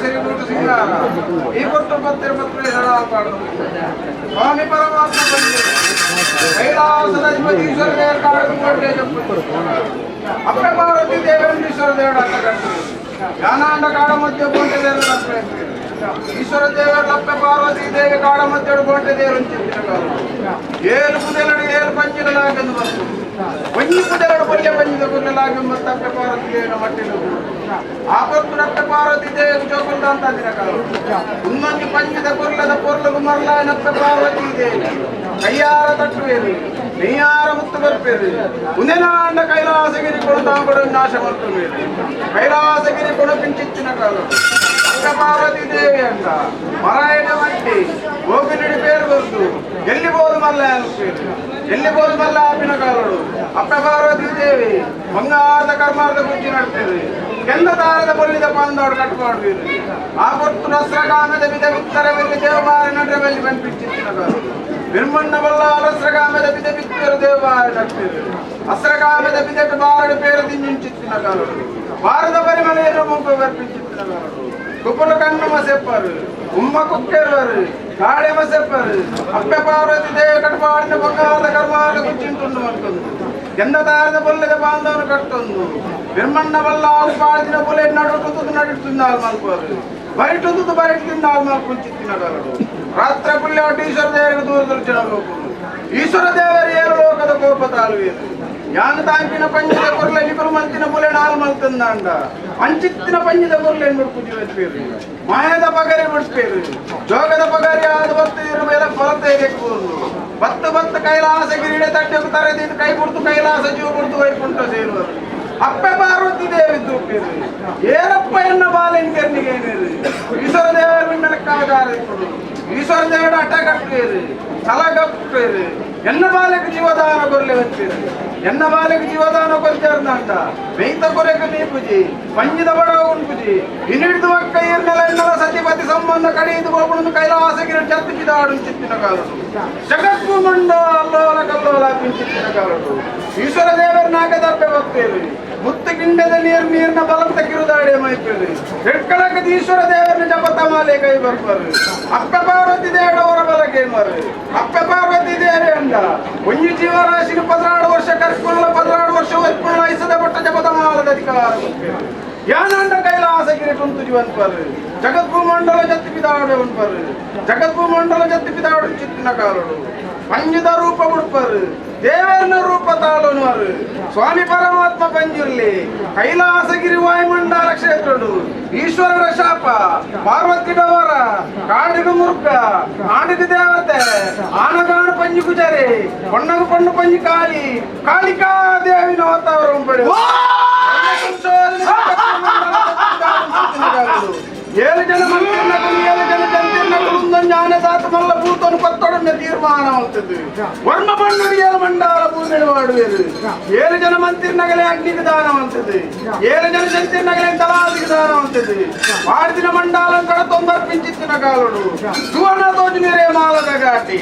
ಸಿರಿಗೂಟು ಸಿಂಗಾರ ಈ ಕೊಟ್ಟು ಪತ್ತಿರ ಹೇಳಾಪಾಡು ಸ್ವಾಮಿ ಪರಮಾತ್ಮ ಬಂದಿದೆ. ಕೈಲಾಸದ ಅಧಿಪತಿ ಈಶ್ವರ ದೇವರ ಕಾಡು ಕೊಟ್ಟೆ ಅಪ್ಪೆ ಪಾರ್ವತಿ ದೇವೇಂದ್ರ ಈಶ್ವರ ದೇವರ ಅಟ್ಟ ಕಟ್ಟು ಜ್ಞಾನಾಂಡ ಕಾಡ ಮಧ್ಯೆ ಗೊಂಟೆ ದೇವರ ಅಪ್ಪೆ ಈಶ್ವರ ದೇವರ ಅಪ್ಪೆ ಪಾರ್ವತಿ ದೇವಿ ಕಾಡ ಮಧ್ಯೆ ಗೊಂಟೆ ದೇವರು ಏಳು ಪುದೆಲಡು ಏಳು ಪಂಚಿನಲಾಗೆಂದು ಬಂತು. ಒಂಜಿ ಪುದೆಲಡು ಪೊಲ್ಯ ಪಂಜಿದ ಕುರ್ಲೆಲಾಗಿ ಮತ್ತು ಅಪ್ಪೆ ಪಾರ್ವತಿ ದೇವಿನ ಮಟ್ಟಿಲು. ಆಪತ್ತು ಅಪ್ಪೆ ಪಾರ್ವತಿ ದೇವಿ ಜೋಕುಲ್ದ ಅಂತ ದಿನ ಕಾಲ ಇನ್ನೊಂದು ಪಂಜಿದ ಕುರ್ಲದ ಪೊರ್ಲಗು ಮರಲಾಯನಪ್ಪೆ ಪಾರ್ವತಿ ದೇವಿ ಕೈಯಾರ ತಟ್ಟುವೇರು, നെയ്യാറ മുത്ത് പെറുപ്പേര്. ഉന്നനാണ്ട കൈലാസഗിരി കൊണുതാമ്പడు നാശ മಲ್ತುವೇರು. ಕೈಲಾಸಗಿರಿ ಕೊಣಪಿಂಚಿಚ್ಚಿನ ಕಾಲ ಅಕ್ಕ ಪಾರ್ವತಿ ದೇವಿ ಅಂತ ಮರಾಯಣ ಮಟ್ಟಿ ಗೋಪಿನುಡಿ పేరు ಬರ್ತು. ಎಲ್ಲಿ ಬೋದು ಮಲ್ಲ ಅನ್ಪೇರು, ಎಲ್ಲಿ ಬೋದು ಮಲ್ಲ ಆಪಿನ ಕಾಲಡು ಅಪ್ಪ ಪಾರ್ವತಿ ದೇವಿ ಬಂಗಾರದ ಕರ್ಮಾರ್ದ ಬುದ್ಧಿ ನಡ್ತೇವೆ. ಕೆಂದ ದಾರದ ಬೊಲ್ಲಿದ ಪಾಂದೋಡು ಕಟ್ಪಾಡುವೀರು. ಆ ಪೊತ್ತು ರಸ್ರಗಾಮದ ಬಿದ ಬಿತ್ತರ ಬೆಲ್ಲಿ ದೇವಮಾರಿ ನಡ್ರೆ ಬೆಲ್ಲಿ ಬಂಪಿಂಚಿಚ್ಚಿನ ಕಾಲಡು. ನಿರ್ಮಣ್ಣ ಬಲ್ಲ ಅರಸ್ರಗಾಮದ ಬಿದ ಬಿತ್ತರು ದೇವಮಾರಿ ನಡ್ತೇವೆ. ಅಸ್ರಗಾಮದ ಬಿದಕ್ಕೆ ಬಾರಡು పేరు దించించిన కాలుడు. భారత పరిమళ ముగ్గు వర్పించిన కాలుడు. కుప్పలు కన్నుమ చెప్పారు, ఉమ్మ కుక్కేరు, కాడేమ చెప్పారు. అప్ప పార్వతి దేవి కట్టుపాడిన బంగాರದ కర్మాలు కూర్చుంటుండు అంటుంది. ಎಂದ ದಾರದ ಬೊಲ್ಲದ ಬಾಂಧವನು ಕಟ್ಟೊಂದು ನಿರ್ಮಣ್ಣ ಬಲ್ಲ ಪಾಡಿನ ಬೊಲೆ ನಡುಟುದು ನಡುತ್ತಿಂದ ಮಲ್ಪರು, ಬರಿಟುದು ಬರಿಟಿಂದ ಮಲ್ಪುಂಚಿತ್ತಿನ ಕಾಲಡು. ರಾತ್ರ ಪುಲ್ಯ ಈಶ್ವರ ದೇವರಿಗೆ ದೂರ ದರ್ಶನ ಲೋಕರು. ಈಶ್ವರ ದೇವರು ಏಳು ಲೋಕದ ಕೋಪ ತಾಳುವೇರು. ಯಾನು ತಾಂಪಿನ ಪಂಜಿದ ಕೊರ್ಲೆ ನಿಕುಲು ಮಂತಿನ ಬೊಲೆ ನಾಲ್ ಮಲ್ತಂದಾಂಡ ಅಂಚಿತ್ತಿನ ಪಂಜಿದ ಕೊರ್ಲೆ ಮುಡ್ಪುಜಿ ವೆತ್ಪೇರು, ಮಾಯದ ಪಗರಿ ಬಿಡ್ಪೇರು. ಜೋಗದ ಪಗರಿ ಆದ ಬತ್ತು ಮೇಲೆ ಕೊರತೆ ಕೂರು ಬತ್ತು ಬತ್ತು ಕೈಲಾಸ ಗಿರಿಡೆ ತಟ್ಟೆಗೆ ತರೆದಿದ್ದು ಕೈ ಬಿಡ್ತು ಕೈಲಾಸ ಜೀವ ಬಿಡ್ತು ವೈಕುಂಠ ಸೇರುವರು. ಅಪ್ಪೆ ಪಾರ್ವತಿ ದೇವಿ ತೂಪಿರು, ಏನಪ್ಪ ಎನ್ನ ಬಾಲೆನ್ ಕೆರ್ನಿಗೇನಿರು. ಈಶ್ವರ ದೇವರ ಮೇಲೆ ಕಾಗಾರ ಇಪ್ಪುಡು. ಈಶ್ವರ ದೇವರ ಅಟ್ಟ ಕಟ್ಟುವೇರು, ತಲಗಪ್ಪೇರು. ಎನ್ನ ಬಾಲೆಗೆ ಜೀವದಾನ ಕೊರ್ಲೆ ವಚ್ಚಿರು. ಎನ್ನ ಬಾಲೆಗೆ ಜೀವದಾನ ಕೊರ್ಚಾರ್ದಂಟ ಮೆಯ್ತ ಕೊರೆಗೆ ನೀಪುಜಿ, ಪಂಜಿದ ಬಡವ ಉಂಪುಜಿ. ಇನಿಡ್ದು ಒಕ್ಕ ಈರ್ನೆಲ ಎನ್ನಲ ಸತಿಪತಿ ಸಂಬಂಧ ಕಡಿದು ಗೋಪುಣದು ಕೈಲಾಸಗಿರಿ ಚತ್ತಿಪಿದಾಡು ಚಿತ್ತಿನ ಕಾಲಡು. ಜಗತ್ತು ಮಂಡ ಅಲ್ಲೋಲ ಕಲ್ಲೋಲ ಪಿಂಚಿತ್ತಿನ ಕಾಲಡು. ಈಶ್ವರ ದೇವರ ನಾಗದರ್ಪೆ ಬರ್ತೇವೆ. ಮುತ್ತು ಗಿಂಡದ ನೀರು ನೀರಿನ ಬಲಂತ ಕಿರುದಾಡೆ ಮೈಪೇರು. ಎಟ್ಕಳಕದ ಈಶ್ವರ ದೇವರನ್ನ ಜಪತ ಮಾಲೆ ಕೈ ಬರ್ಪಾರು. ಅಪ್ಪ ಪಾರ್ವತಿ ದೇವರ ಬಲಕೇನ್ವರು. ಅಪ್ಪ ಪಾರ್ವತಿ ದೇವಿ ಅಂದ ಒಂಜಿ ಜೀವರಾಶಿನ 16 ವರ್ಷ ಕರ್ಕೊಳ್ಳ, 16 ವರ್ಷ ಒತ್ಕೊಳ್ಳ ಐಸದ ಪಟ್ಟ ಜಪತ ಮಾಲದ ಅಧಿಕಾರ. ಯಾನಂಡ ಕೈಲಾಸಗಿರಿ ಕುಂತು ಜೀವನ್ಪರು, ಜಗದ್ಭೂಮಂಡಲ ಜತ್ತಿ ಪಿದಾಡು ಉನ್ಪರು. ಜಗದ್ಭೂಮಂಡಲ ಜತ್ತಿ ಪಿದಾಡು ಚಿತ್ತಿನ ಕಾಲಡು. ಪಂಜಿದ ರೂಪ ಬಿಡ್ಪರು, ದೇವರನ ರೂಪ ತಾಳುವರು. ಸ್ವಾಮಿ ಪರಮಾತ್ಮ ಪಂಜುರ್ಲಿ ಕೈಲಾಸಗಿರಿ ವಾಯುಮಂಡಲ ಕ್ಷೇತ್ರಡು. ಈಶ್ವರರ ಶಾಪ, ಪಾರ್ವತಿ ಡವರ, ಕಾಡಿಗೆ ಮುರುಕ, ಆಡಿಗೆ ದೇವತೆ, ಆನಗಾಣ ಪಂಜಿ ಕುಜರೆ, ಪೊಣ್ಣಗು ಪಣ್ಣು ಪಂಜಿ ಕಾಳಿ, ಕಾಳಿಕಾ ದೇವಿನ ವಾತಾವರಣ ಪಡೆ. ಏಳು ಜನ ಮಂತ್ರಿನಗಳು, ಏಳು ಜನ ಜಂತಿರ್ನಗಳು ಜ್ಞಾನದಾತ ಮಲ್ಲ ಭೂತನು ಪತ್ತೊಡನೆ ತೀರ್ಮಾನ ಆಗ್ತದೆ. ವರ್ಮ ಬಣ್ಣು ಏಳು ಮಂಡಲ ಭೂಮಿ ಮಾಡುವೇರು. ಏಳು ಜನ ಮಂತ್ರಿನಗಲೇ ಅಗ್ನಿಗೆ ದಾನ ಅಂತದೆ. ಏಳು ಜನ ಜಂತಿರ್ನಗಲೇ ತಲಾದಿಗೆ ದಾನ ಅಂತದೆ. ವಾಡಿದಿನ ಮಂಡಲ ಕಡ ತೊಂದರ್ಪಿಂಚಿತ್ತಿನ ಕಾಲುಡು. ಸುವರ್ಣ ತೋಜು ನೀರೇ ಮಾಲದ ಘಾಟಿ,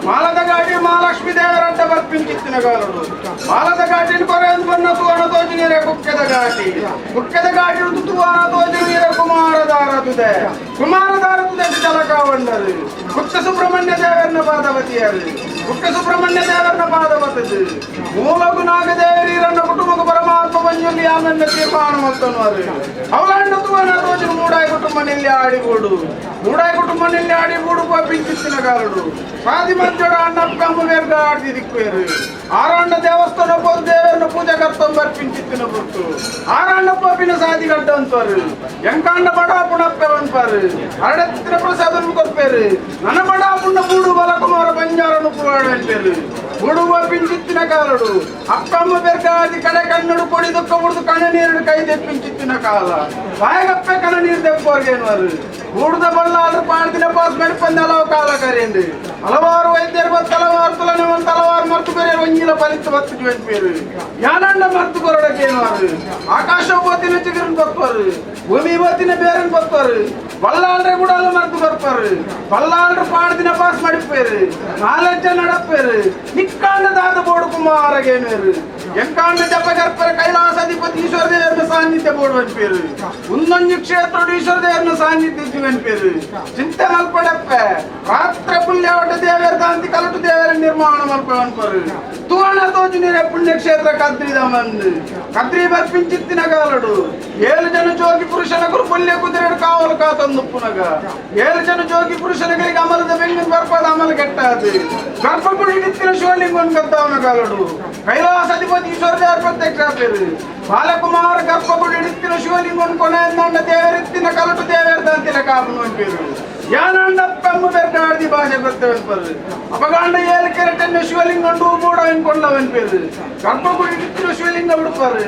ಮಾಲದ ಘಾಟಿ ಮಹಾಲಕ್ಷ್ಮೀ ದೇವರಡ್ಡ ಬರ್ಪಿಂಚಿತ್ತಿನ ಕಾಲುಡು. ಮಾಲದ ಘಾಟಿನ ಕೊರೆಯೊಂದು ಬಣ್ಣ ಸುವರ್ಣ ತೋಜು ನೀರೇ ಕುಕ್ಕೆದ ಘಾಟಿ. ಕುಕ್ಕೆದ ಘಾಟಿ ಸುವರ್ಣ ತೋಜು ನೀರೇ ಕುಮಾರದಾರ ತುದೆ. ಕುಮಾರದಾರ ತುದೆ ಜಲಕಾವಂಡರು. ಕುಕ್ಕ ಸುಬ್ರಹ್ಮಣ್ಯ ದೇವರನ್ನ ಪಾದವತಿಯರು. ಕುಕ್ಕ ಸುಬ್ರಹ್ಮಣ್ಯ ದೇವರನ್ನ ಪಾದವತದು ಮೂಲಗು ನಾಗದೇವರೀರನ್ನ ಕುಟುಂಬ ಪರಮಾತ್ಮ ಮಂಜುಲಿ ಆమెన్న ತೀರ್ಮಾನ ಮಲ್ತನ್ವರು. ಅವಲಾಂಡ ತುವನ ತೋಜು ಮೂಡಾಯಿ ಕುಟುಂಬ ನಿಲ್ಲಿ ಆಡಿಗೂಡು. ಮೂಡಾಯಿ ಕುಟುಂಬ ನಿಲ್ಲಿ ಆಡಿಗೂಡು ಪಿಂಚಿತ್ತಿನ ಕಾಲಡು. ಸಾದಿ ಮಧ್ಯಡ ಅಣ್ಣಪ್ಪ ಬೇರ್ಗ ಆಡ್ತಿ ದಿಕ್ಕುವೇರು. ಆರಾಂಡ ದೇವಸ್ಥಾನ ಪೋದು ದೇವರನ್ನ ಪೂಜೆ ಕರ್ತೊಂಬರ್ ಪಿಂಚಿತ್ತಿನ ಪುರ್ತು ಆರಾಂಡ ಪೋಪಿನ ಸಾದಿ ಗಡ್ಡ ಅಂತಾರೆ. ಎಂಕಾಂಡ ಬಡ ಪುಣಪ್ಪೆ ಅನ್ಪಾರು. ಅರಡತ್ತಿನ ಪ್ರಸಾದ ಕೊರ್ಪೇರು. ನನ್ನ ಬಡ ಪುಣ್ಣ ಬೂಡು ಬಲಕುಮಾರ ಬಂಜಾರನು ಪುರಾಣ ಅನ್ಪೇರು. ಬುಡುವ ಪಿಂಚಿತ್ತಿನ ಕಾಲಡು. ಅಪ್ಪಮ್ಮ ಬೆರ್ಗಾದಿ ಕಡೆ ಕಣ್ಣಡು ಕೊಡಿ ದುಃಖ ಬುಡ್ದು ಕಣ್ಣ ನೀರು ಕೈ ತೆಪ್ಪಿಂಚಿತ್ತಿನ ಕಾಲ. ಬಾಯಗಪ್ಪೆ ಕಣ್ಣ ನೀರು ತೆಪ್ಪೋರ್ಗೇನುವರು. ಬೂಡುದ ಬಲ್ಲಾದ್ರು ಪಾಡ್ದಿನ ಪಾಸ್ ಮೆಡಪಂದ ಹಲವು ಕಾಲ ಕರೆಯಂದು. ಹಲವಾರು ವೈದ್ಯರು ಬಂದು ಹಲವಾರು ತುಲನೆ ಒಂದು ಹಲವಾರು ಮರ್ತು ಬೇರೆ ಒಂಜಿಲ ಫಲಿತ ಬತ್ತು ಜೀವನ್ಪೇರು. ಯಾನಂಡ ಮರ್ತು ಕೊರಡಕ್ಕೇನುವರು. ಆಕಾಶ ಬೋತಿನ ಚಿಗುರನ್ ಬತ್ವರು, ಭೂಮಿ ಬೋತಿನ ಬೇರನ್ ಬತ್ವರು. ಬಲ್ಲಾಳ್ರೆ ಕೂಡ ಮರ್ತು ಬರ್ಪಾರು. ಬಲ್ಲಾಳ್ರು ಪಾಡ್ದಿನ ಪಾಸ್ ಮಡಿಪೇರು, ನಾಲೆಜ್ಜ ನಡಪೇರು. ನಿಕ್ಕಾಂಡ ದಾದ ಬೋಡು ಕುಮಾರಗೇನುವೇರು. ಎಂಕಾಂಡ ಜಪ ಗರ್ಪರ ಕೈಲಾಸಾಧಿಪತಿ ಈಶ್ವರ ದೇವರನ್ನ. ಸಾನ್ನಿಧ್ಯ ಬೋಡುವನ್ಪೇರು. ಉಂದೊಂಜಿ ಕ್ಷೇತ್ರ ಈಶ್ವರ ದೇವರನ ಸಾನ್ನಿಧ್ಯ ಇಜ್ಜುವನ್ಪೇರು. ಚಿಂತೆ ಮಲ್ಪಡಪ್ಪೆ, ರಾತ್ರಿ ಪುಲ್ಯಾವಟ ದೇವರ ದಾಂತಿ ಕಲಟು ದೇವರ ನಿರ್ಮಾಣ ಮಲ್ಪವನ್ಪರು. ತೂವಣ ತೋಜು ನೀರ ಪುಣ್ಯಕ್ಷೇತ್ರ ಕದ್ರಿದ ಮಂದು ಕದ್ರಿ ಬರ್ಪಿಂಚಿತ್ತಿನ ಕಾಲಡು ಏಳು ಜನ ಜೋಗಿ ಪುರುಷನಗರು ಪುಲ್ಯ ಕುದುರೆಡು ಕಾವಲು ಕಾತಂದುಪ್ಪುನಗ, ಏಳು ಜನ ಜೋಗಿ ಪುರುಷನಗರಿಗೆ ಅಮಲದ ಬೆಂಗಿನ ಬರ್ಪಾದ ಅಮಲ ಕೆಟ್ಟಾದು ಗರ್ಭಗುಡಿ ಇತ್ತಿನ ಶಿವಲಿಂಗನ್ ಗದ್ದಾವನ ಕಾಲಡು ಕೈಲಾಸಾಧಿಪತಿ ಈಶ್ವರ ದೇವರ ಪ್ರತ್ಯಕ್ಷ ಆಪೇರು. ಬಾಲಕುಮಾರ, ಗರ್ಭಗುಡಿ ಇತ್ತಿನ ಶಿವಲಿಂಗನ್ ಕೊನೆಯಂದ ದೇವರಿತ್ತಿನ ಕಲಟು ದೇವರ ದಂತಿನ ಕಾಪುನು ಅನ್ಪೇರು. ಯಾನಂಡ ಪೆಮ್ಮು ಬೆರ್ನಾಡ್ದಿ ಭಾಷೆ ಗೊತ್ತವೆನ್ಪರು. ಅಪಗಾಂಡ ಏಳು ಕೆರೆಟನ್ನು ಶಿವಲಿಂಗ ಬೋಡ ಅನ್ಕೊಂಡವನ್ಪೇರು. ಗರ್ಭಗುಡಿ ಇತ್ತಿನ ಶಿವಲಿಂಗ ಬಿಡ್ಪಾರು,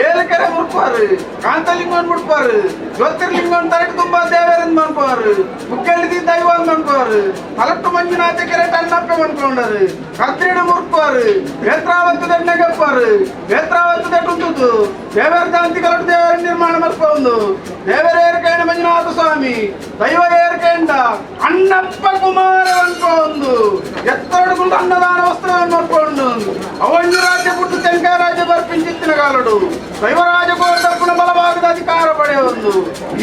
ಏಳು ಕೆರೆ ಮುಡ್ಪಾರು, ಕಾಂತಲಿಂಗನ್ ಬಿಡ್ಪಾರು, ಜ್ಯೋತಿರ್ಲಿಂಗನ್ ತರಟು ತುಂಬ ದೇವರಿಂದ ಮನ್ಪಾರು, ಮುಕ್ಕೆಳ್ದಿ ದೈವ ಮನ್ಪಾರು, ತಲಟ್ಟು ಮಂಜುನಾಥ ಕೆರೆ ತನ್ನಪ್ಪೆ ಮನ್ಕೊಂಡರು. ಕತ್ರಿಡು ಮುರ್ಪಾರು, ನೇತ್ರಾವತಿ ದಂಡಗಪ್ಪಾರು. ನೇತ್ರಾವತಿ ದಟ್ಟುಂಟು ದೇವರ ದಾಂತಿ ಕಲಟು ದೇವರ ನಿರ್ಮಾಣ ಮಲ್ಪೊಂದು. ದೇವರ ಏರ್ಕೈಣ ಮಂಜುನಾಥ ಸ್ವಾಮಿ ದೈವ ಏರ್ಕೈಂಡ ಅಣ್ಣಪ್ಪ ಕುಮಾರ ಅನ್ಕೊಂಡು ಎತ್ತರಡುಕೊಂಡು ಅನ್ನದಾನ ವಸ್ತ್ರವನ್ನು ಮಲ್ಕೊಂಡು ಅವಂಜಿ ರಾಜ್ಯ ಪುಟ್ಟು ತೆಂಕಾಯ ರಾಜ್ಯ ಬರ್ಪಿಂಚಿತ್ತಿನ ಕಾಲಡು ದೈವರಾಜ ಕೋಟಪ್ಪನ ಬಲಭಾಗದ ಅಧಿಕಾರ ಪಡೆಯೊಂದು,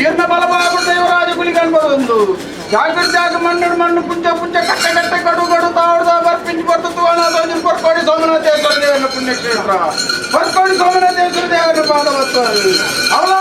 ಈರ್ನ ಬಲಭಾಗ ದೈವರಾಜ ಕುಲಿಗನ್ಬದೊಂದು. ಜಾಗೃತ ಜಾಗ ಮಣ್ಣು ಮಣ್ಣು ಪುಂಜ ಪುಂಜ ಕಟ್ಟೆ ಕಟ್ಟೆ ಕಡು ಕಡು ತಾವಡ್ದ ಬರ್ಪಿಂಚಿ ಬರ್ತು. ತುವಣ ತೋಜಿನ ಪರ್ಕೋಡಿ ಸೋಮನಾಥೇಶ್ವರ ದೇವನ ಪುಣ್ಯಕ್ಷೇತ್ರ. ಪರ್ಕೋಡಿ ಸೋಮನಾಥೇಶ್ವರ ದೇವನ ಪಾದ ಬತ್ತಾರೆ. ಅವಳ